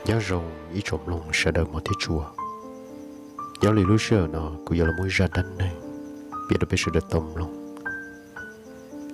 Nyob zoo ib tsoom mloog sawv daws hmov thiab tshua. Nyob li lub sij hawm no kuv yuav los muab zaj dab neeg piav rau peb sawv daws tau mloog.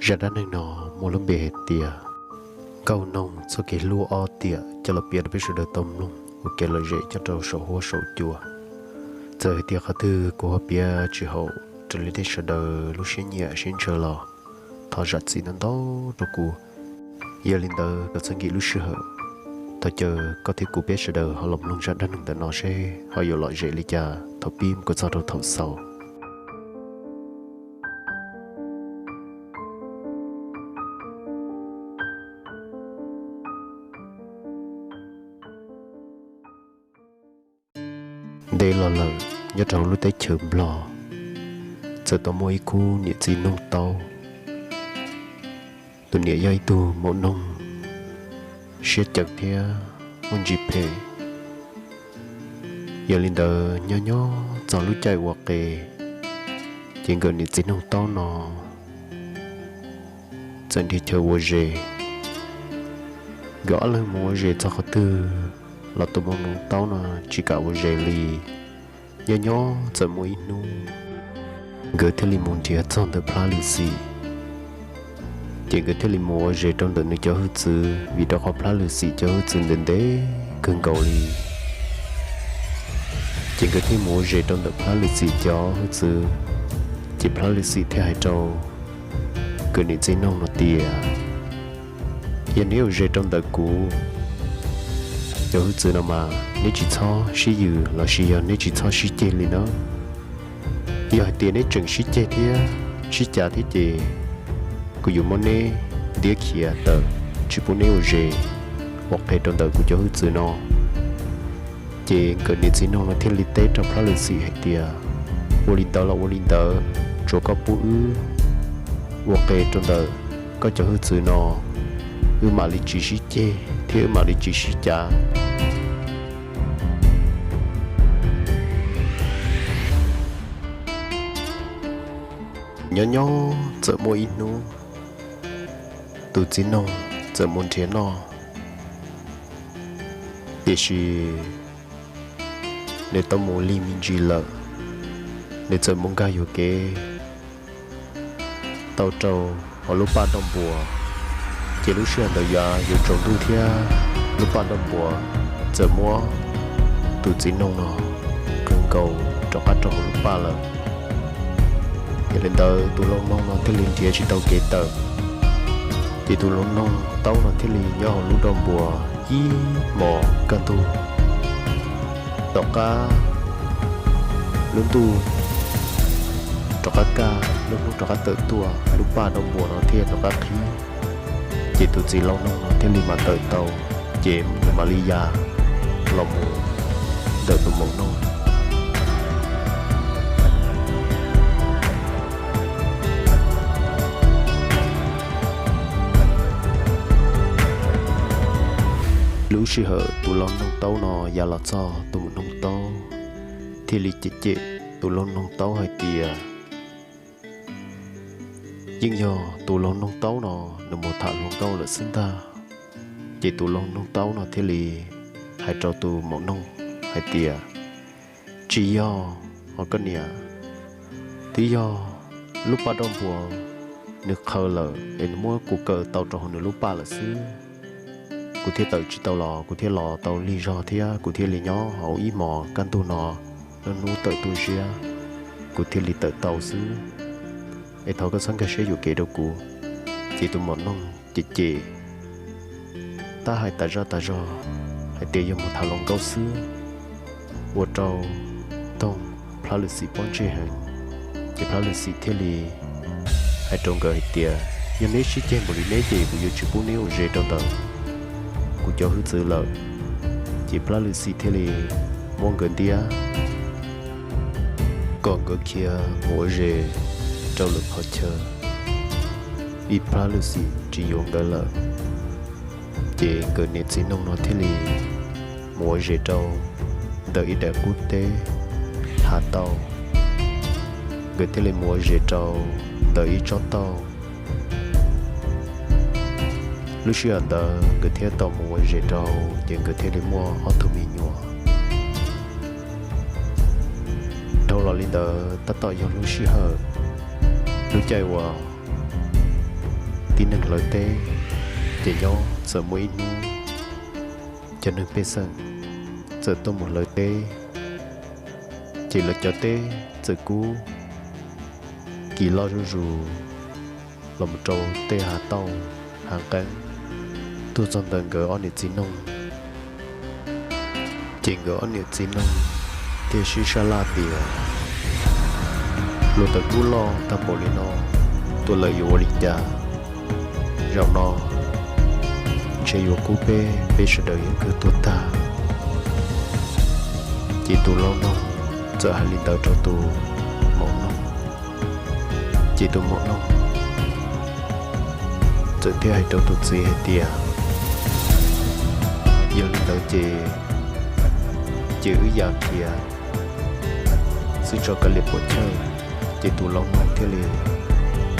Zaj dab neeg no muaj lub npe hais tias Nkauj Noog txoj kev hlub ob tiam coj los piav rau peb sawv daws tau mloog ua kev lom zem nyob rau saum huab saum cua. Txawm hais tias qhov twg kuv ho piav tsis haum raws li nej sawv daws lub siab nyiam siab ntshaw los thov zam txim ntau ntau rau kuv. Yog li ntawd kom txhob nkim lub sij hawm, thov caw koj thiab kuv peb sawv daws ho los mloog zaj dab neeg ntawm no seb ho yuav lom zem li cas thaum pib mus kom txog rau thaum xaus. Ntev los lawm, nyob rau hauv lub teb chaws Nplog, txawm tau muaj ib khub niam txiv noog taub. Tus niam yog ib tug maum noog siab ceev thiab muaj ntsis phem. Yog li ntawd nyob nyob txog lub caij ua qe, ces nkawm niam txiv noog taub no txawm nrhiav chaw ua zes. Nkawd ob leeg mus ua zes txog qhov twg los tus maum noog taub no tsis kam ua zes li. Nyob nyob txawm muaj ib hnub, nkawd thiaj li mus nrhiav txog ntawm plab lwm xim, ces nkawd thiaj li mus ua zes rau ntawm nws cov hwj txwv, vim rau qhov plab lwm xim cov hwj txwv ntev ntev kawg nkaus li. Ces nkawd thiaj mus ua zes rau ntawm plab lwm xim cov hwj txwv, ces plab lwm xim thiaj hais rau nkawm niam txiv noog no tias, yog neb ua zes rau ntawm kuv cov hwj txwv no mas neb tsis txhob sib yws los sis yog neb tsis txhob sib ceg li nawb. Yog hais tias neb tseem sib ceg thiab sib cav thiab ces kuv yuav muab neb ntiab khiav tawm, tsis pub neb ua zes ua qe rau ntawm kuv cov hwj txwv no. Ces nkawm niam txiv noog no thiaj li teb rau plab lwm xim hais tias, ua li ntawd los ua li ntawd, tsuav koj pub wb ua qe rau ntawm koj cov hwj txwv no, wb mam li tsis sib ceg thiab wb mam li tsis sib cav. Nyob nyob txawm muaj ib hnub, tus txiv noog txawm mus nrhiav noj, tiam sis nws tau mus lig me ntsis lawm, nws txawm mus nkag yuam kev tau rau hauv lub paj nroj npua. Ces lub sij hawm ntawd yav yuav tsaus ntuj thiab, lub paj nroj npua txawm muab tus txiv noog no qhwv nkaus rov qab rau hauv lub paj lawm. Yog li ntawd tus lau noog no thiaj li nrhiav tsis tau kev tawm. Ces tus lau noog taub no thiaj li nyob hauv lub nroj npua ib hmos kaj ntug. Tom qab lub ntuj rov qab kaj, lub hnub rov qab tawm tuaj, lub paj nroj npua no thiaj rov qab qhib. Ces tus txiv lau noog no thiaj li mam tawm tau, ces nws mam li ya los mus ntawm tus maum noog. Lub sij hawm tus lau noog taub no ya los txog, tus maum noog taub thiaj li cem cem tus lau noog taub hais tias, yeej yog tus lau noog taub no nws mus tham hluas nkauj lawm xwb ntag. Ces tus lau noog taub no thiaj li hais rau tus maum noog hais tias, tsis yog os koj niam, twb yog lub paj nroj npua nws qhaws lawm es nws muab kuv kaw tau rau hauv nws lub paj lawm xwb. Kuv thiaj tawm tsis tau los kuv thiaj los tau lig zog thiab kuv thiaj li nyob hauv ib hmos kaj ntug no, lub hnub tawm tuaj ziab, kuv thiaj li tawm tau xwb. Es thov koj txhob nkag siab yuam kev rau kuv. Ces tus maum noog cem cem, tab hais tas zaj tas zog hais tias yog mus tham hluas nkauj xwb, ua rau Toog Plab Lwm Xim pob ntseg heev. Ces Plab Lwm Xim thiaj li hais rau nkawd hais tias, yog neb sib ceg npaum li neb ces kuv yuav tsis pub neb ua zes rau ntawm kuv cov hwj txwv lawm. Ces Plab Lwm Xim thiaj li muab nkawd ntiab kom nkawd khiav mus ua zes rau lwm qhov chaw, vim Plab Lwm Xim tsis yuav nkawd lawm. Ces nkawm niam txiv noog no thiaj li mus ua zes rau ntawm ib daim qub teb hav tauj. Nkawd thiaj li mus ua zes rau ntawm ib tsob tauj. Lub sij hawm ntawd nkawd thiaj tau mus ua zes rau, ces nkawd thiaj li muaj ob tug me nyuam. Dhau los li ntawd tab tom yog lub sij hawm, lub caij uas tib neeg hlawv teb, ces nyob txawm muaj ib hnub cov neeg pej xeem txawm tuaj mus hlawv teb, ces lawv cov teb txawm kub kis loj zuj zus los mus rau tej hav tauj hav nqeeb tuaj txog ntawm nkawd ob niam txiv noog. Ces nkawd ob niam txiv noog thiaj sib sab laj tias, luag tawm kub loj tag npaum li no, tus lawm yuav ua li cas? Zaum no ntshe yuav kub peb, peb sawv daws yeej kawg tuag tag. Ces tus lau noog txawm hais li ntawd rau tus maum noog. Ces tus maum noog txawm thiaj hais rau tus txiv hais tias, yog li ntawd ces, ces wb ya khiav xwb tso kav liam puam chawj. Ces tus lau noog thiaj li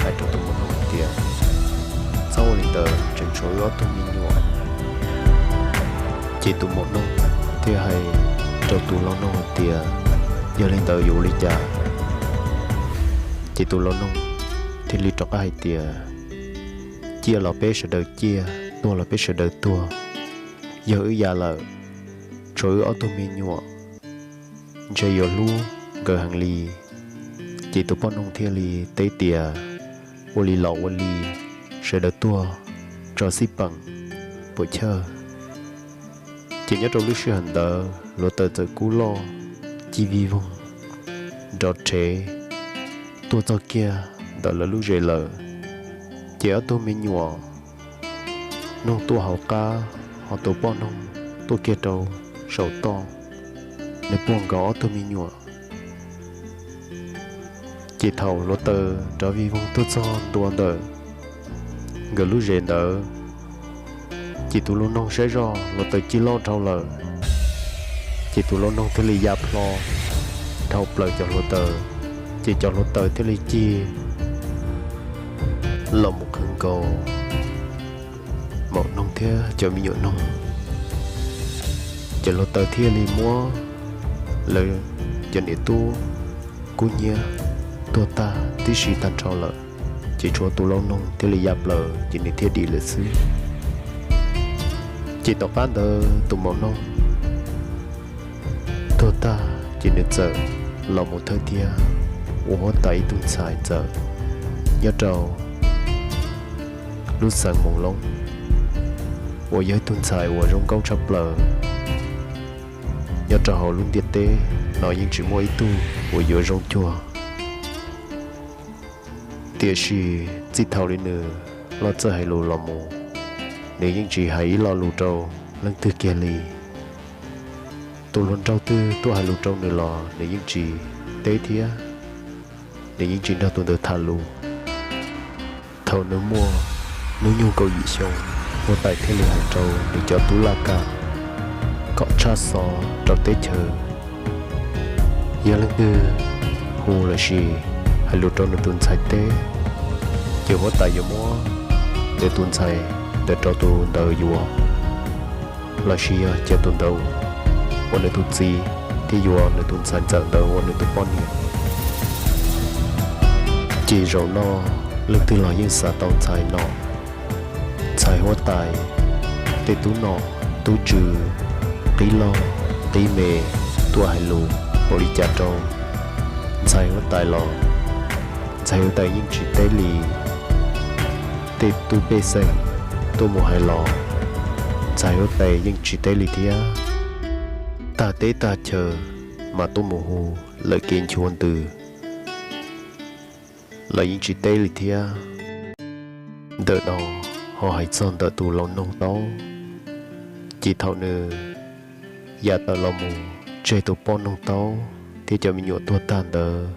hais rau tus maum noog hais tias, txhob ua li ntawd, tseem tshuav wb ob tug me nyuam. Ces tus maum noog thiaj hais rau tus lau noog hais tias, yog li ntawd yuav ua li cas? Ces tus lau noog thiaj li rov qab hais tias, ciaj los peb sawv daws ciaj, tuag los peb sawv daws tuag. Yog wb ya lawm, tshuav wb ob tug me nyuam, ntshe yuav hlub nkawd heev li. Ces tus poj noog thiaj li teb tias, ua li los ua li, sawv daws tuag tso xij peem puam chawj. Ces nyob rau lub sij hawm ntawd hluav taws txawm kub loj ci vij voog nrov rhev tuaj txog kiag ntawm lawv lub zes lawm. Ces ob tug me nyuam noog tuaj hauv qab, ho tus poj noog tuaj kiag rau saum toj, nws puag nkaus ob tug me nyuam. Ces thaum hluav taws nrov vij voog tuaj txog ntua ntawm nkawd lub zes ntawd, ces tus lau noog saib zoj hluav taws ci loj dhau lawm. Ces tus lau noog thiaj li ya plho dhau plaws cov hluav taws, ces cov hluav taws thiaj li cig los mus qhwv nkaus maum noog thiab cov me nyuam noog. Ces hluav taws thiaj li muab lawv cov niam tub kub hnyiab tuag tag tib si tag nrho lawm, ces tshuav tus lau noog thiaj li ya plaws ces nws thiaj dim lawm xwb. Ces tom qab ntawd tus maum noog tuag tag ces nws txawm los mus thawj thiab ua huab tais ib tug ntxhais ntxawm nyob rau lub xeev Moos Loob, uas yog ib tug ntxhais uas zoo nkauj tshaj plaws nyob rau hauv lub ntiaj teb no yeej tsis muaj ib tug uas yuav zoo cuag. Tiam sis txij thaum li nws loj txawj hais lus los mus, nws yeej tsis hais ib lo lus rau leej twg kiag li. Tus hluas nraug twg tuaj hais lus rau nws los nws yeej tsis teb thiab nws yeej tsis nrog tus ntawd tham lus. Thaum nws muaj hnub nyoog kaum yim xyoo, huab tais thiaj li hais rau nws cov tub laj kam kom tshaj xov rau teb chaws, yog leej twg hu lossis hais lus rau nws tus ntxhais teb, ces huab tais yuav muab nws tus ntxhais ntawd rau tus ntawd yuav, lossis yog cia tus ntawd ua nws tus txiv thiab yuav nws tus ntxhais ntxawm ntawd ua nws tus poj niam. Ces zaum no leej twg los yeej xav tau ntxhais nom, ntxhais huab tais, tej tub nom tub tswv, qib loj qib me, tuaj hais lus npaum li cas rau ntxhais huab tais los ntxhais huab tais yeej tsis teb li. Tej tub pej xeem tuaj mus hais los ntxhais huab tais yeej tsis teb li thiab. Tag teb tag chaw mas tuaj mus hu lawm kev nchuav ntws los yeej tsis teb li thiab. Ntawm no ho hais txog ntawm tus lau noog taub. Ces thaum nws ya tawm los mus tseg tus poj noog taub thiab cov me nyuam tuag tag ntawd,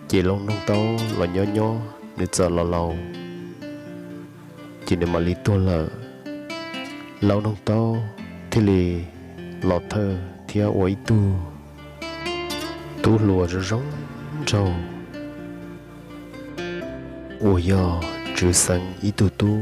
ces lau noog taub los nyob nyob nws txawm los laus, ces nws mam li tuag lawm. Lau noog taub thiaj li los thawj thiab ua ib tug tub hluas zoo zoo nraug uas yog Tswv Xeev ib tug tub.